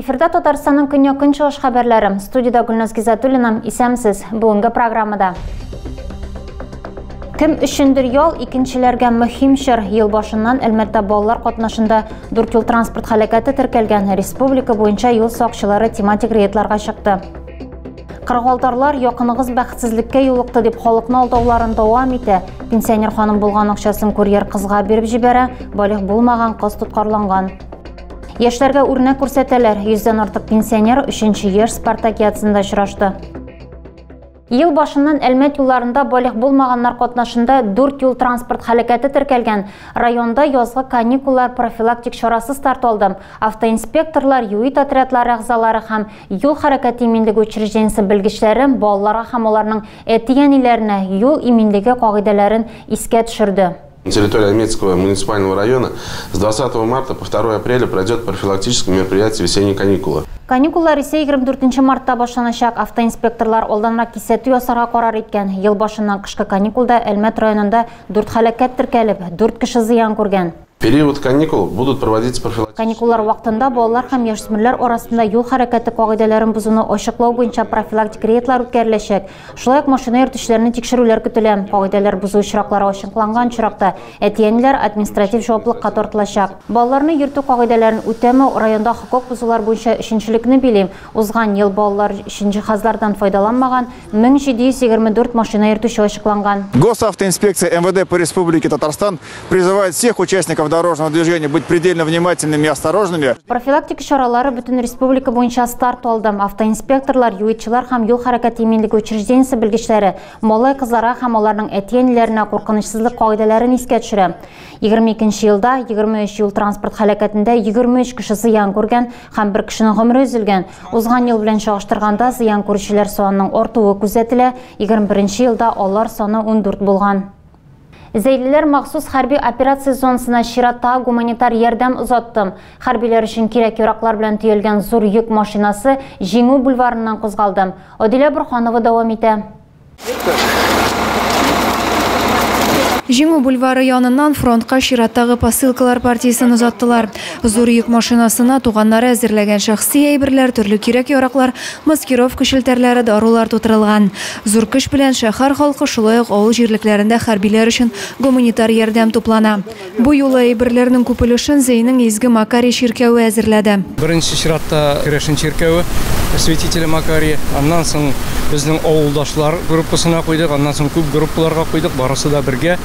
Эфирда Татарстанның көньяк-көнчыгыш хәбәрләре. Студиядә Гөлназ Гизатуллина. Исәнмесез. Бүгенге программада. Кем өчендер ял, икенчеләргә мөһим чор. Ел башыннан Әлмәттә балалар катнашында 4 юл транспорт һәлакәте теркәлгән. Республика буенча юл сакчылары тематик рейдларга чыкты. Кыргалтарлар якыныгыз бәхетсезлеккә юлыкты дип халыкны алдауларын дәвам итә. Пенсионер ханым булган акчасын курьер кызга биреп җибәрә, балигъ булмаган кыз тоткарланган. Яшьләргә үрнәк күрсәтәләр. Йөздән артык пенсионер 3 яшь спартакиадасында очрашты. Ел башыннан Әлмәт юлларында балигъ булмаганнар катнашында 4 юл транспорт һәлакәте теркәлгән. Районда язгы каникуллар профилактик чарасы старт алды. Автоинспекторлар, ЮИД отрядлары әгъзалары һәм юл хәрәкәте иминлеге учреждениесе белгечләре балаларга һәм аларның әти-әниләренә юл иминлеге кагыйдәләрен искә төшерде. На территории Альметьевского муниципального района с 20 марта по 2 апреля пройдет профилактическое мероприятие «Весенние каникулы». Каникуллар исә 24 мартта башланачак. Автоинспекторлар алданрак кисәтү ясарга карар иткән. Ел башыннан кышкы каникулда Әлмәт районында 4 һәлакәт теркәлеп, 4 кеше зыян күргән. Период каникул будут проводиться профилактические. Каникуллар вакытында балалар һәм яшүсмерләр арасында юл хәрәкәте кагыйдәләрен бозуны ачыклау буенча профилактик рейдлар үткәреләчәк. Шулай ук машина йөртүчеләрне тикшерүләр көтелә. Кагыйдәләр бозу очраклары ачыкланган очракта әти-әниләр административ җаваплылыкка тартылачак. Балаларны йөртү кагыйдәләрен үтәмәү районда хокук бозулар буенча өченчелекне били. Узган ел балалар өчен җиһазлардан файдаланмаган 1724 машина йөртүче ачыкланган. Госавтоинспекция МВД по Республике Татарстан призывает всех участников дорожного движения быть предельно внимательными и осторожными. Профилактика чаралары бөтен республика буенча старт алды. Автоинспекторлар, ЮИДчылар һәм юл хәрәкәте иминлеге учреждениесе белгечләре малай кызларга һәм аларның әти-әниләренә куркынычсызлык кагыйдәләрен искә төшерә. 22 елда 23 юл транспорт һәлакәтендә 23 кеше зыян күргән һәм бер кешенең гомере өзелгән. Узган ел белән чагыштырганда зыян күрүчеләр санының артуы күзәтелә. 21 елда алар саны 14 булган. Зәйлеләр махсус хәрби операция зонасына чираттагы гуманитар ярдәм озатты. Хәрбиләр өчен кирәк-яраклар белән төялгән зур йөк машинасы Җиңү бульварыннан кузгалды. Адилә Бурханова дәвам итә. Җиңү бульвары яныннан фронтка чираттагы посылкалар партиясен озаттылар. Зур йөк машинасына туганнары әзерләгән шәхси әйберләр, төрле кирәк-яраклар, маскировка челтәрләре, дарулар тутырылган. Зур көч белән шәһәр халкы шулай ук авыл җирлекләрендә хәрбиләр өчен гуманитар ярдәм туплана. Бу юлы әйберләрнең күп өлешен Зәйнең Изге Макарий чиркәве әзерләде. Беренче чиратта Керәшен чиркәве, Святителя Макария, аннан соң безнең авылдашлар группасына куйдык, аннан соң күп группаларга куйдык, барысы да бергә.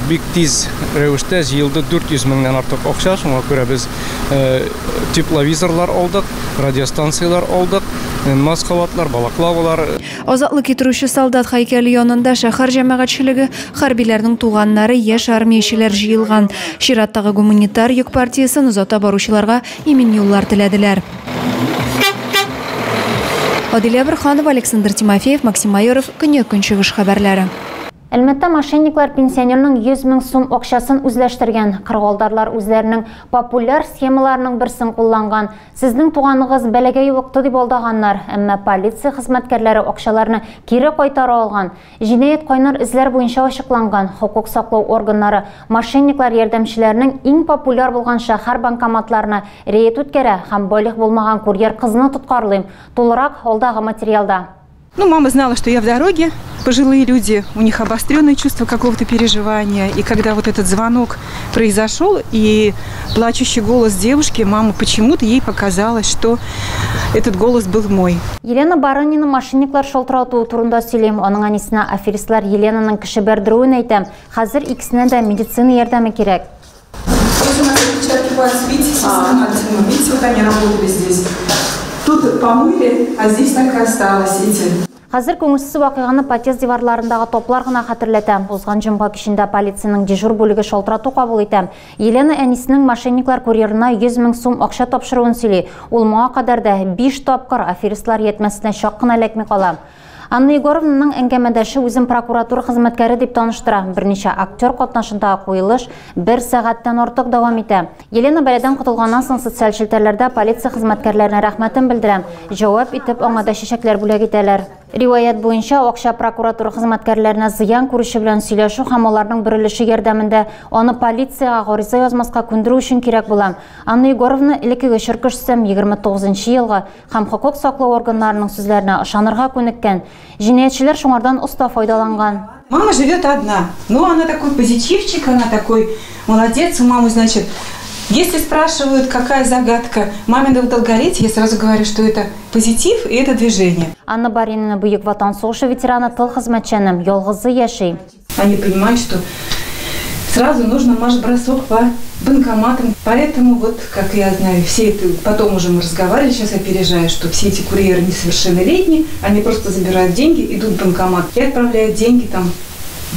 Бик тиз рәвештә җыелды 400 меңнән артык акча, шуңа күрә без тепловизорлар алдык, радиостанциялар алдык, маскалатлар, балаклавалар. Азатлык китерүче солдат һәйкәле янында шәһәр җәмәгатьчелеге, хәрбиләрнең туганнары, яшь армиячеләр җыелган. Чираттагы гуманитар йөк партиясен озата баручыларга имин юллар теләделәр. Адилә Бурханова, Александр Тимофеев, Максим Майоров, Көньяк-Көнчыгыш хәбәрләре. Әлмәттә мошенниклар пенсионерның 100 мең сум акчасын үзләштергән. Кыргалтарлар үзләренең популяр схемаларының берсен кулланган. Сезнең туганыгыз бәлагә юлыкты дип алдаганнар, әмма полиция хезмәткәрләре акчаларны кире кайтара алган. Җинаять кайнар эзләр буенча ачыкланган. Хокук саклау органнары мошенниклар ярдәмчеләренең иң популяр булган шәһәр банкоматларына рейд үткәрә һәм балигъ булмаган курьер кызны тоткарлый. Тулырак алдагы материалда. Мама знала, что я в дороге. Пожилые люди, у них обостренное чувство какого-то переживания. И когда вот этот звонок произошел, и плачущий голос девушки, мама почему-то ей показалось, что этот голос был мой. Елена Барынина мошенниклар шалтыратуы турында сөйли. Аның әнисенә аферистлар Еленаның кеше бәрдерүен әйтә. Хәзер икесенә дә медицина ярдәме кирәк. Видите, вот они работали здесь. Тут помыли, а здесь так и осталось эти. Хәзер күңелсез вакыйганы подъезд диварларындагы топлар гына хәтерләтә. Узган җомга кичендә полициянең дежур бүлеге шалтырату кабул итә. Елена әнисенең мошенниклар курьерына 100 мең сум акча тапшыруын сөйли. Ул моңа кадәр дә 5 тапкыр аферистлар ятмәсенә чак кына эләкми кала. Анна Егоровнаның әңгәмәдәше үзен прокуратура хезмәткәре дип таныштыра. Берничә актер катнашындагы куелыш бер сәгатьтән артык дәвам итә. Елена бәладән котылганнан соң социаль челтәрләрдә полиция хезмәткәрләренә рәхмәтен белдерә. Җавап итеп аңа да чәчәкләр бүләк итәләр. Риваять буенча, акча прокуратура хезмәткәрләренә зыян күрүче белән сөйләшү һәм аларның бер өлеше ярдәмендә аны полициягә гариза язмаска күндерү өчен кирәк була. Анна Егоровна элеккеге чор кешесе, 29 елгы һәм хокук саклау органнарының сүзләренә ышанырга күнеккән. Җинаятьчеләр шуңардан оста файдаланган. Мама живет одна, но она такой позитивчик, она такой молодец. У мамы, значит, если спрашивают, какая загадка маминого долголетия, я сразу говорю, что это позитив и это движение. Анна Баринина Бөек Ватан сугышы ветераны, тыл хезмәтчәне, ялгызы яши. Они понимают, что сразу нужно марш-бросок по банкоматам. Поэтому, вот, как я знаю, все это, потом уже мы разговаривали, сейчас опережаю, что все эти курьеры несовершеннолетние, они просто забирают деньги, идут в банкомат и отправляют деньги там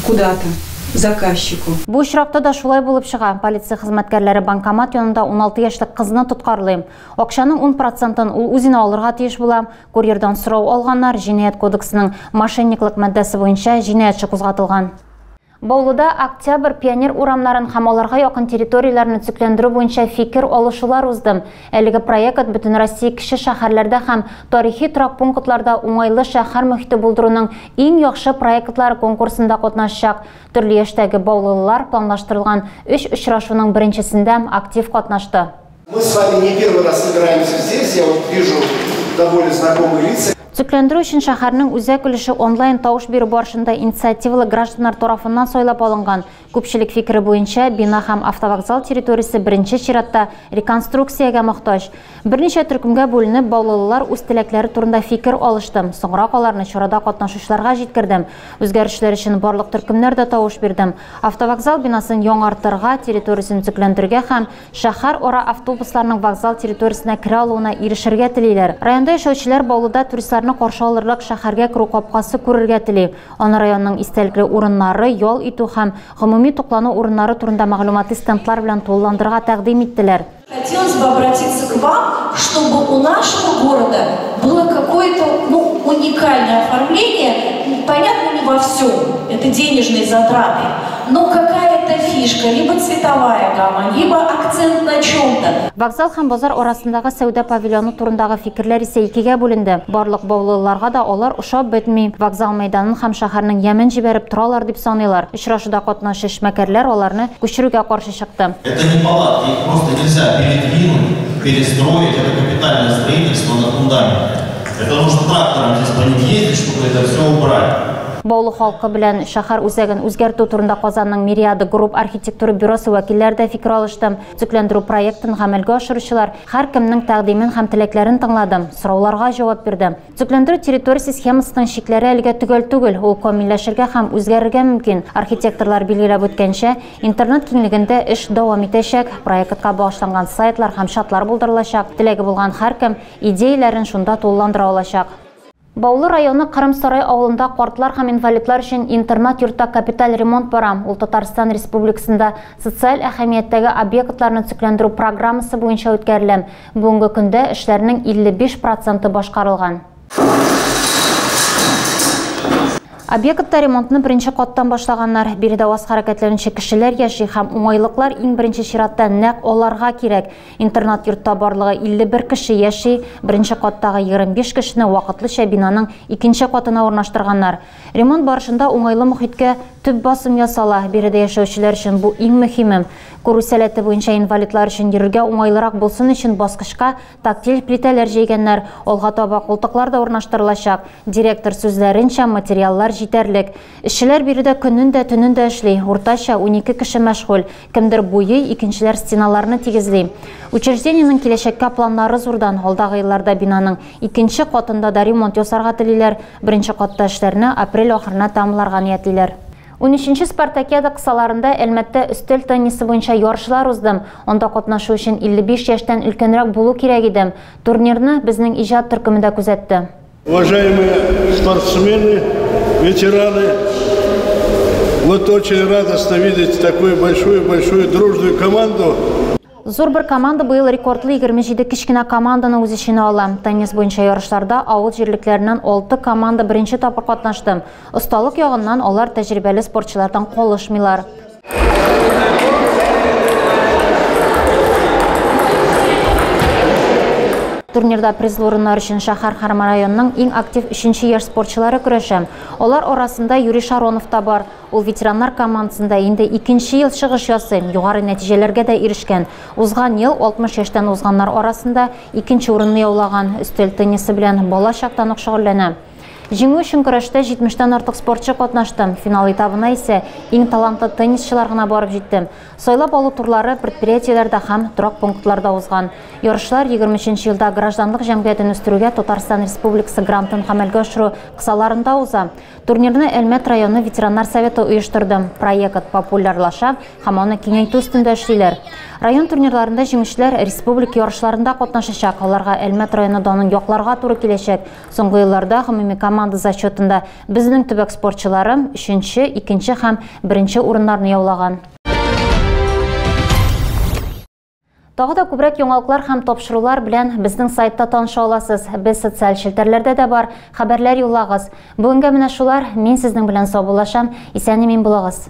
куда-то заказчику. Бу очракта да шулай булып чыга. Полиция хезмәткәрләре банкомат янында 16 яшьлек кызны тоткарлый. Акчаның 10%-ын ул үзенә алырга тиеш була. Курьердан сорау алганнар, җинаять кодексының мошенниклык маддәсе буенча җинаятьче кузгатылган. Баулыда Октябрь пионер урамнарын һәм аларга якын территорияләрне төзекләндерү буенча фикер алышулар узды. Әлеге проект бөтен Россия кече шәһәрләрдә һәм тарихи торак пунктларда уңайлы шәһәр мөхите булдыруның иң яхшы проектлары конкурсында катнашачак. Төрле яшьтәге баулылар планлаштырылган 3 очрашуның беренчесендә актив катнашты. Мы с вами не первый раз собираемся здесь, я вот вижу довольно знакомые лица. Төзекләндерү өчен шәһәрнең үзәк өлеше онлайн тавыш бирү барышында инициативалы гражданнар тарафыннан сайлап алынган. Күпчелек фикере буенча бина һәм автовокзал территориясе беренче чиратта реконструкциягә мохтаҗ. Берничә төркемгә бүленеп, баулылар үз теләкләре турында фикер алышты. Соңрак аларны чарада катнашучыларга җиткердем. Үзгәрешләр өчен барлык төркемнәр дә тавыш бирдем. Автовокзал бинасын яңартырга, территориясен төзекләндерергә һәм шәһәр ара автобусларның вокзал территориясенә керә алуына ирешергә телиләр. Районда яшәүчеләр Баулыда туристларны каршы алырлык шәһәргә керү капкасы күрергә тели. Аны районның истәлекле урыннары, ял итү һәм гомуми туклану урыннары турында мәгълүмати стендлар белән тулыландырырга тәкъдим иттеләр. Хотелось бы обратиться к вам, чтобы у нашего города было какое-то, уникальное оформление, понятно, не во всем, это денежные затраты, но какая-то фишка, либо цветовая гамма, либо акцент на чем-то. Вокзал һәм базар арасындагы сәүдә павильоны турындагы фикерләр исә икегә бүленде. Барлык баулыларга да алар ошап бетми. Вокзал мәйданын һәм шәһәрнең ямен җибәреп торалар дип саныйлар. Очрашуда катнашучы эшмәкәрләр аларны күчерүгә каршы чыкты. Это не палатки, их просто нельзя передвинуть, перестроить, это капитальное строительство на фундаменте. Это нужно трактором здесь по ним ездить, чтобы это все убрать. Баулы халкы белән шәһәр үзәген үзгәртү турында Казанның Мириада Групп архитектура бюросы вәкилләре дә фикер алышты. Төзекләндерү проектын гамәлгә ашыручылар һәркемнең тәкъдимен һәм теләкләрен тыңлады, сорауларга җавап бирде. Төзекләндерү территориясе схемасының чикләре әлегә төгәл түгел, ул камилләшергә һәм үзгәрергә мөмкин. Архитекторлар билгеләп үткәнчә, интернет киңлегендә эш дәвам итәчәк, проектка багышланган сайтлар һәм чатлар булдырылачак. Теләге булган һәркем идеяләрен шунда тулыландыра алачак. Баулы районы Кырым Сарай авылында картлар һәм инвалидлар өчен интернат йортта капиталь ремонт бара. Ул Татарстан Республикасында социаль әһәмияттәге объектларны төзекләндерү программасы буенча үткәрелә. Бүгенге көндә эшләрнең 55% башкарылган. Объектта ремонтны беренче каттан башлаганнар. Биредә аз хәрәкәтләнүче кешеләр яши һәм уңайлыклар иң беренче чиратта нәкъ аларга кирәк. Интернат йортта барлыгы 51 кеше яши, беренче каттагы 25 кешене вакытлыча бинаның икенче катына урнаштырганнар. Ремонт барышында уңайлы мохиткә төп басым ясала. Биредә яшәүчеләр өчен бу иң мөһиме. Күрү сәләте буенча инвалидлар өчен йөрергә уңайлырак булсын өчен баскычка тактиль плитәләр җәйгәннәр. Алга таба култыклар да урнаштырылачак. Директор сүзләренчә, материаллар җитәрлек. Эшчеләр биредә көнен дә, төнен дә эшли. Уртача 12 кеше мәшгуль. Кемдер буйый, икенчеләр стеналарны тигезли. Учреждениенең киләчәккә планнары зурдан. Алдагы елларда бинаның икенче катында да ремонт ясарга телиләр. Беренче катта эшләрне апрель ахырына тәмамларга ниятлиләр. 13-нче Спартакиада кысаларында Әлмәттә өстәл теннисы буенча ярышлар узды. Анда катнашу өчен 55 яшьтән өлкәнрәк булу кирәк иде. Турнирны безнең иҗат төркемендә күзәтте. Уважаемые спортсмены, ветераны, вот очень радостно видеть такую большую-большую дружную команду. Зур бер команда быел рекордлы 27 кечкенә команданы үз эченә ала. Теннис буенча ярышларда авыл җирлекләреннән 6 команда беренче тапкыр катнашты. Осталык ягыннан алар тәҗрибәле спортчылардан калышмыйлар. Турнирда призлы урыннар өчен шәһәр һәм районның иң актив өченче яшь спортчылары көрәшә. Алар арасында Юрий Шаронов та бар. Ул ветераннар командасында инде икенче ел чыгыш ясый, югары нәтиҗәләргә дә ирешкән. Узган ел 60 яшьтән узганнар арасында икенче урынны яулаган. Өстәл теннисы белән бала чактан ук шөгыльләнә. Җиңү өчен көрәштә 70-тән артык спортчы катнашты. Финал этабына исә иң талантлы теннисчылар гына барып җитте. Сайлап алу турлары предприятиеләрдә һәм торак пунктларда узган. Ярышлар 23 елда гражданлык җәмгыятен үстерүгә Татарстан Республикасы грантын гамәлгә ашыру кысаларында уза. Турнирны Әлмәт районы ветераннар советы оештырды. Проект популярлаша һәм аны киңәйтү өстендә эшлиләр. Район турнирларында җиңүчеләр республика ярышларында катнашачак. Аларга Әлмәт районы данын якларга туры киләчәк. Соңгы елларда гомуми команда зачетында безнең төбәк спортчылары 3нче, 2нче һәм 1нче урыннарны яулаган. Тагы да күбрәк яңалыклар һәм тапшырулар белән безнең сайтта таныша аласыз. Без социаль челтәрләрдә дә бар. Хәбәрләр юллагыз. Бүгенгә менә шулар. Мин сезнең белән саубуллашам. Исән-имин булыгыз.